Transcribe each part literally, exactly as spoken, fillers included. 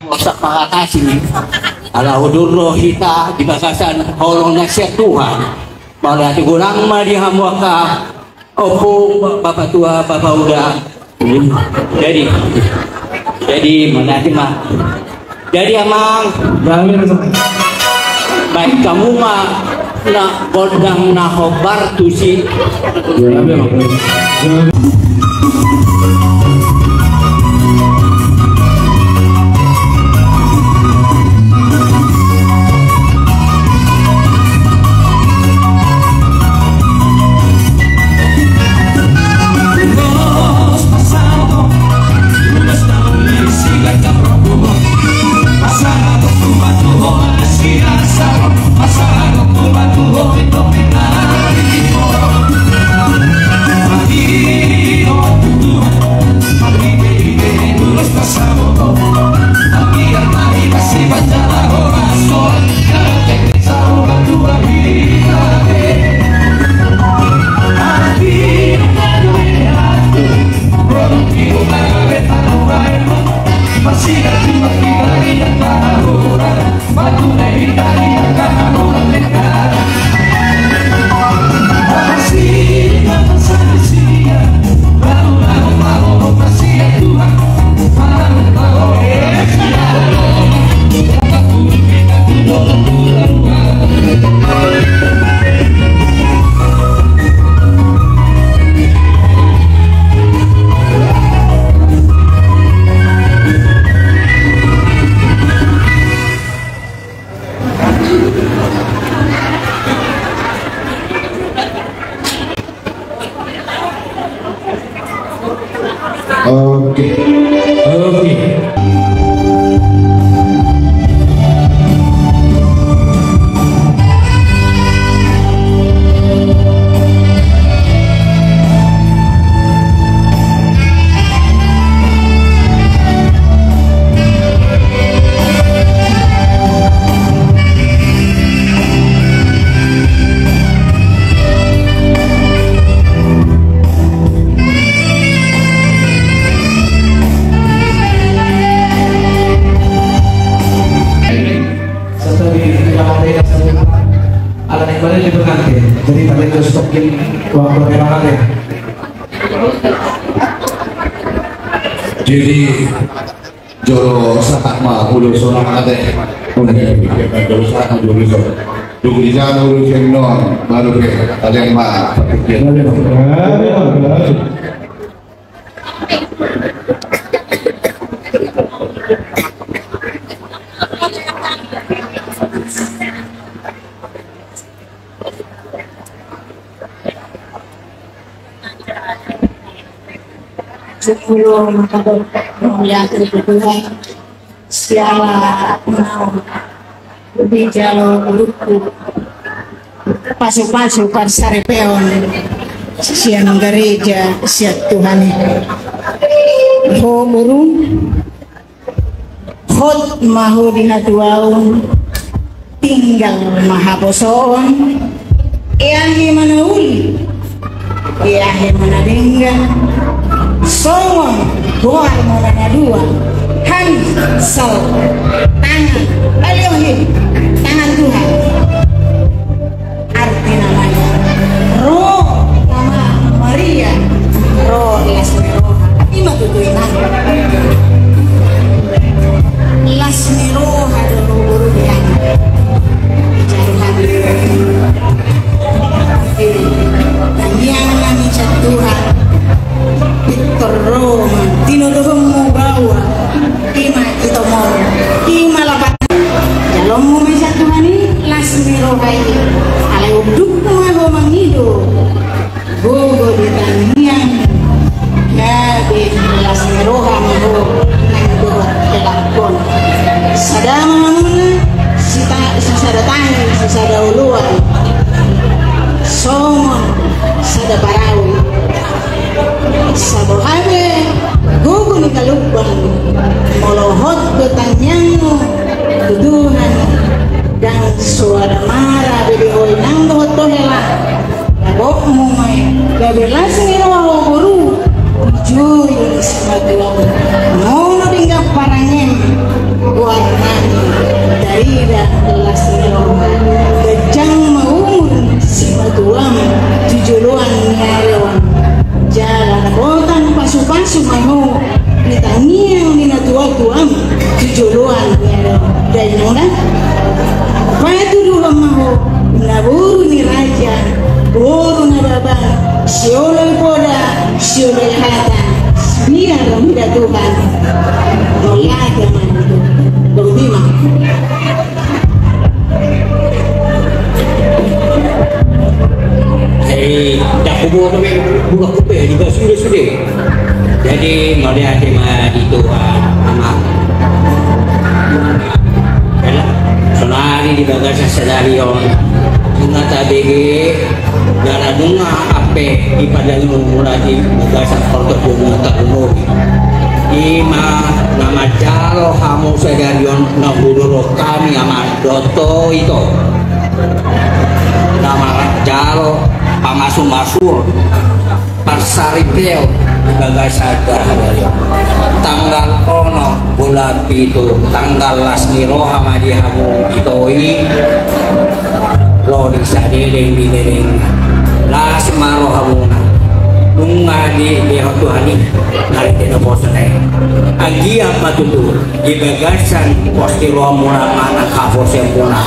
Osak mangatasi. Ala udur do hita di bagasan holong na sian Tuhan. Mauliate godang ma di hamu angka ompu, bapatua, bapauda. Jadi, jadi mauliate ma. Jadi amang, baen hamu ma na gondang na hombar tusi. Oke. Oke. Jadi, tadi stok waktu. Jadi, jolo sahat ma ulos on, ate. Jolo sahat ma ulos on. Dung di jana ulos on, baru pe, ate ma. Syukur mangkadok mauliate tu Tuhan. Siala naung dijalo boruku pasu-pasu parsaripeon sian gareja sian Tuhan i. Ho boru, hot ma ho di hatuaon, tinggal ma haposoon. Eahe ma na uli, eahe ma na denggan, songon goarmuna na dua, hansal tangan, aliohi tangan Tuhan. Artina ma i, ro nama Maria, ro las ni roha. Ima tutu, inang. Las ni roha do, ro boru, inang. Tangiang nami sian Tuhan. Pintor ro ma tinodohonmu baoa. Ima itomon, ima lapan. Jaloonmu ma sian Tuhan i las ni roha i. Alai unduk ma ho mangido gogo di tangiang. Gabe las ni roha ma ho nang dohot helakhon. Sada ma hamuna, sita-, sisada tangi, sisada oloan, songon sada parau. Saboha pe gogo ni kalumbang, molo hot do tangiangmu tu Tuhan, ndang soada mara be di ho i nang dohot ho hela. Dapotmu ma i, gabe las ni roha ho boru, dijou do ni simatuam. Molo denggan parangem, Tu joloan ni dainang. Patuduhon ma ho, na boru ni raja, boru na baba, sioloi poda, sioloi hata, nida ro nida Tuhan. Mauliate ma. Boti ma. Ai, dak kuboto be, buka kupe, di bas sude sude. Jadi, mauliate ma di Tuhan, Ama. Saonari di bagasan sadari on, nunga tabege, jala nunga ampe di padamu mulai di bagasan porto nunga tarumobi. Ima na manjalo hamu sadari on na hudurhon hami, Ama, dohot ho, Ito. Na manjalo pamasumasuon, parsaripeon di bagasan sadari on. Tanggal onom bulan pitu, tanggal las ni roha ma di hamu, Ito i. Ro di sadedeng di dedengna. Las ma rohamuna. Nunga dilehon Tuhan i na di tena poso na i. Anggiat ma tutu di bagasan pos ni rohamuna manang haposeonmuna,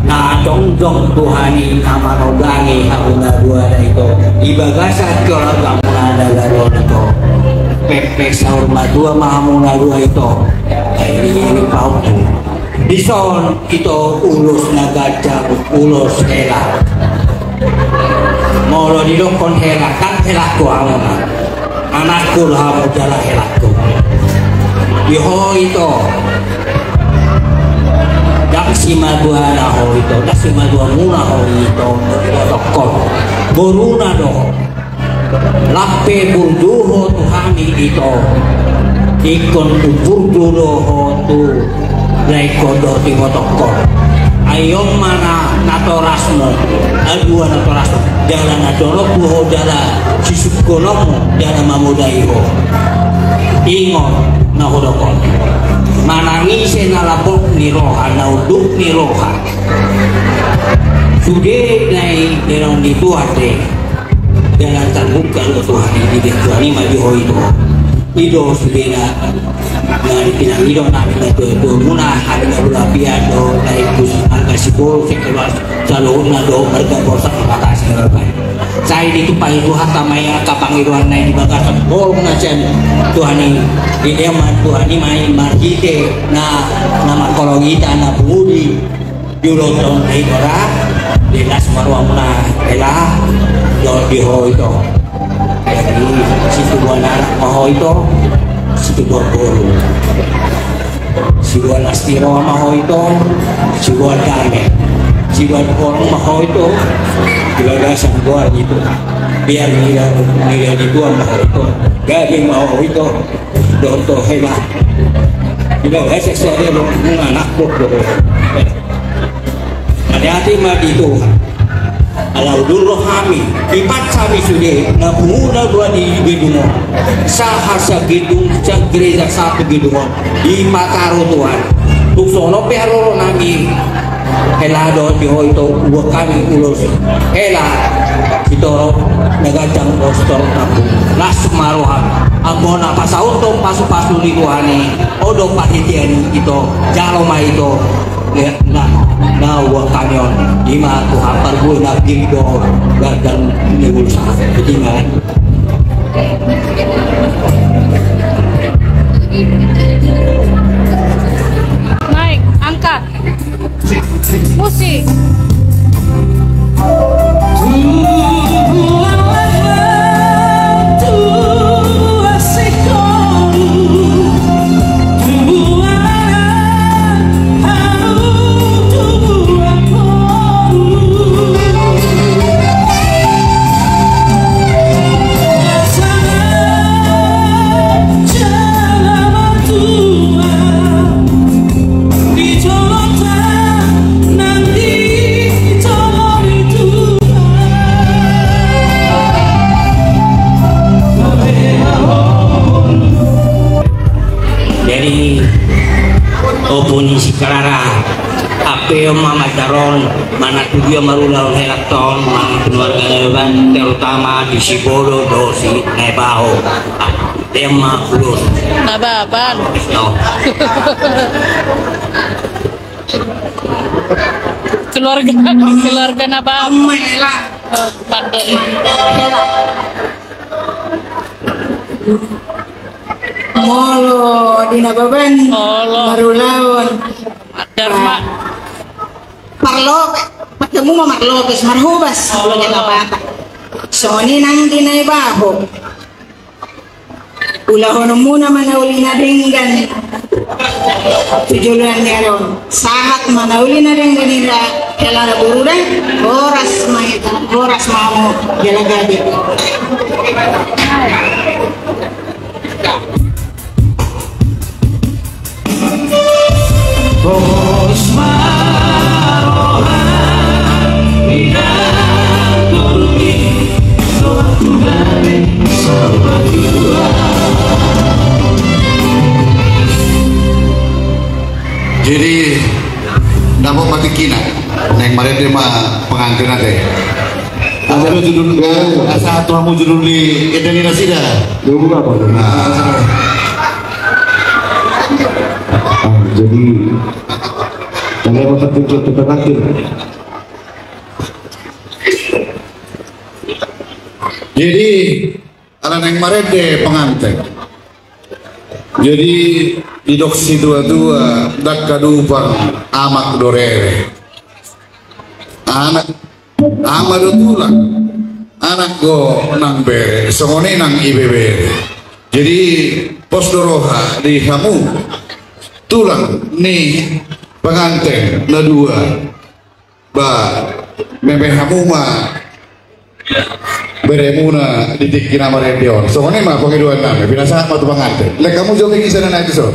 na jongjong Tuhan i na manodangi hamu na dua da, Ito, di bagasan keluargamuna na dua da, Ito. Pepes saur matua ma hamu na dua, Ito. Ai, ini pahompu. Dison, Ito, ulos na ganjang, ulos hela. Molo didokkon hela, kan helangku hamu. Anakku do hamu jala helangku. Di ho, Ito. Ndang simatuana ho, Ito, ndang simatuamuna ho, Ito, ibotokkon. Boruna do ho. Lam pe burju ho tu hami, Ito. Ingkon umburju do ho tu laengkon dohot ibotokkon. Ai on ma na, natorasmu, na dua natorasmu. Jala na dolok do ho jala sisungkunonmu jala mamodai ho. Ingot na hudokkon. Manang ise na lambok ni roha, na unduk ni roha, sude na i denggan ni Tuhan do i. Jala tarbuka do Tuhan i, dilehon Tuhan i ma di ho, Ito. I do sudena na pinangido nami na tuatua muna, hami na hulapian do, na i tu angka sibolis, sengkelas, saluhutna do marga Borsak Marbatasi na baen. Sai ditumpahi Tuhanta ma i angka pangidoan na i di bagasan holong na sian Tuhan i. Dilehon ma Tuhan i ma i marhite na, na mangkoloi hita na pudi. Di ulaon na i do ra, di las ma rohamuna, hela, dohot di ho, Ito. Jadi, situbuan anak ma ho, Ito, situbuan boru. Situbuan las ni roha ma ho, Ito, situbuan dame. Situbuan holong ma ho, Ito, di bagasan goar, Ito. Biar nida, nida ni tua ma ho, Ito. Gabe ma ho, Ito. Dohot ho, hela. Di bagasan sadari on, anakku do ho. Mauliate ma di Tuhan. Ala udur rohami, dipasahat hami sude na pungu na dua di gedung on. Sahat sagedung, sagereja satu gedung on. Dipataru Tuhan. Tung songon on pe haroro nami. Hela dohot di ho, Ito, boan hami ulos hela. Sitorop na ganjang dohot sitorop na pungu. Las ma roham. Anggo na pasauthon pasupasu ni Tuhan i, on do parhitean i, Ito. Jalo ma, Ito. Na, na boan hami on. I ma Tuhan parbue na pir do ganjang ni ulos. Jadi ma. Naik, angkat. Musik. Jadi, ompu ni si Clara, ampe on ma manjaron, manang tu dia marulahon helanta on, manang tu keluarga na baen, terutama di Sibolo dohot si Nebaho. Dia mah belum. Nababan. No. Keluarga, keluarga Nababan. Amak lah. Oh, pandai. Molo di Nababan. Molo. Marulaon. Darma. Parlok, patemuna marlok, marhobas. Molo di Nababan. Songon i nang di Naibaho. Ulahononmuna ma na uli na denggan tu joloan ni ari on. Sahat ma na uli na denggan i da hela na boru da. Horas ma hita, horas ma hamu jala gabe. Pos ma roha, inang turun i, dohot tu gabe, sobat dua. Jadi, dapot ma tingkina, naeng marende ma pengantin ate. Asa judul, asa tu hamu judul ni ende ni nasida. Dulu apa? Nah. Ah, jadi kalian mau terpikir tentang akhir. Jadi ala naeng marende pengantin. Jadi didok situa-tua, ndang hadupang amak do rere. Anak ama do tulang, anak do nang bere, songon i nang ibebere. Jadi pos do roha di hamu tulang ni pengantin na dua. Ba, meme hamu ma beremuna di tingki na marende on. Songon i ma pangidoan nami, pinasahat ma tu pengantin. Lek hamu jo pe gisa na naik so.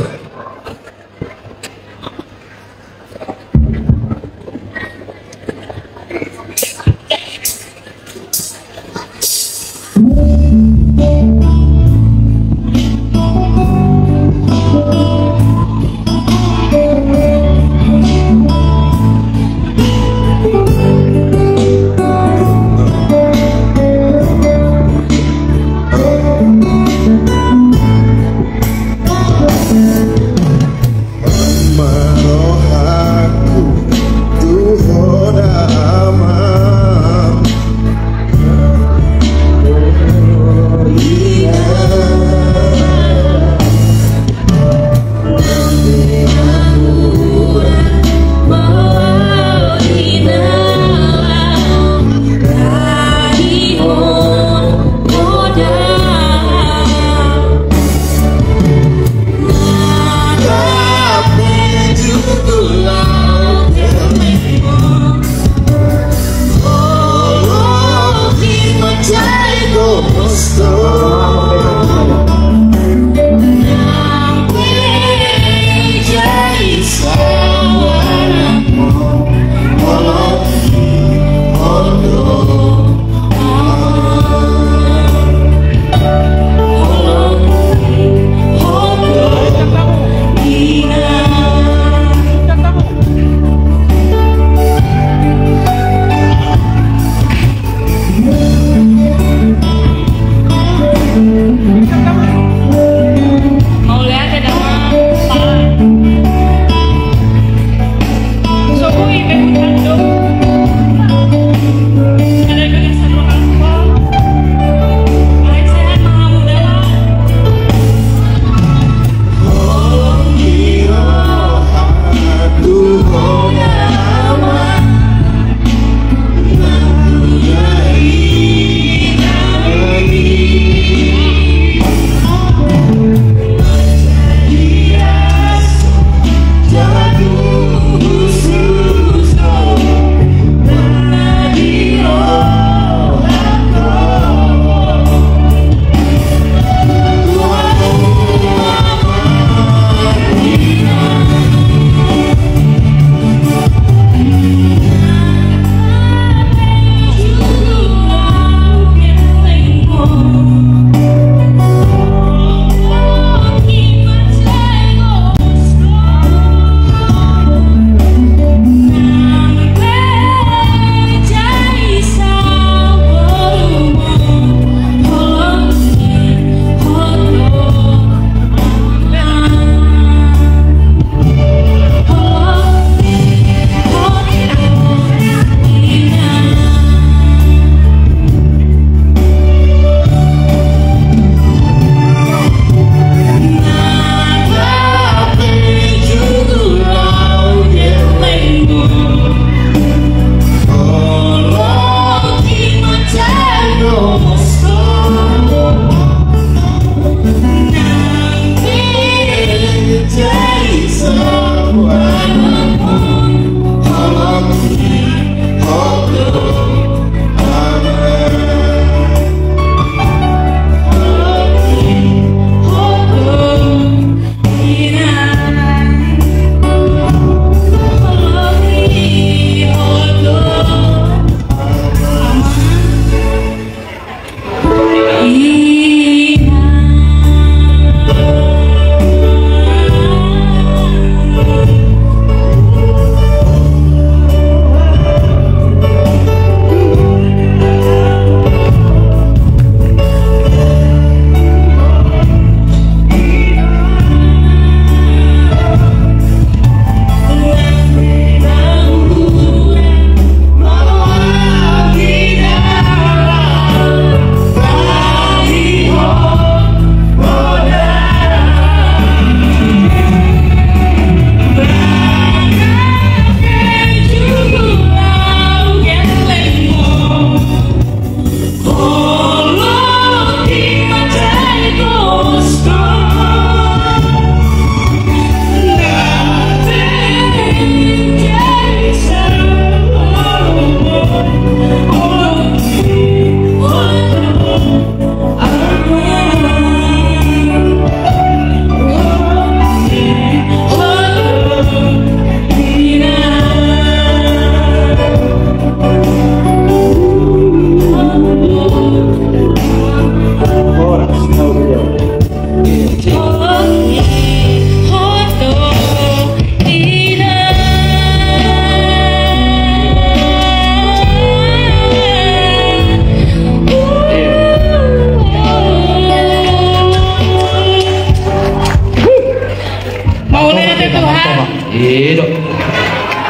Mauliate Tuhan. Iya, Dok.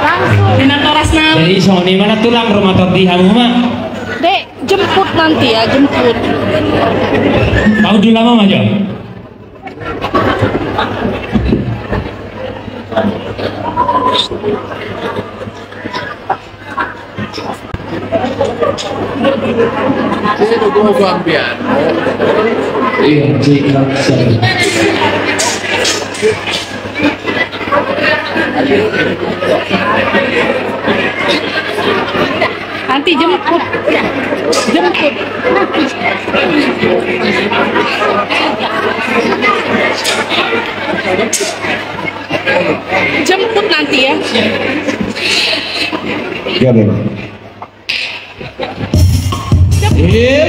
Langsung. Di natoras nami. Jadi, songon i ma na tulang rumah tor di hamu ma. Dek, jemput nanti ya, jemput. Kau dulu lama aja. Nanti jemput. Jemput. Jemput nanti ya. Iya, Bang. Iya.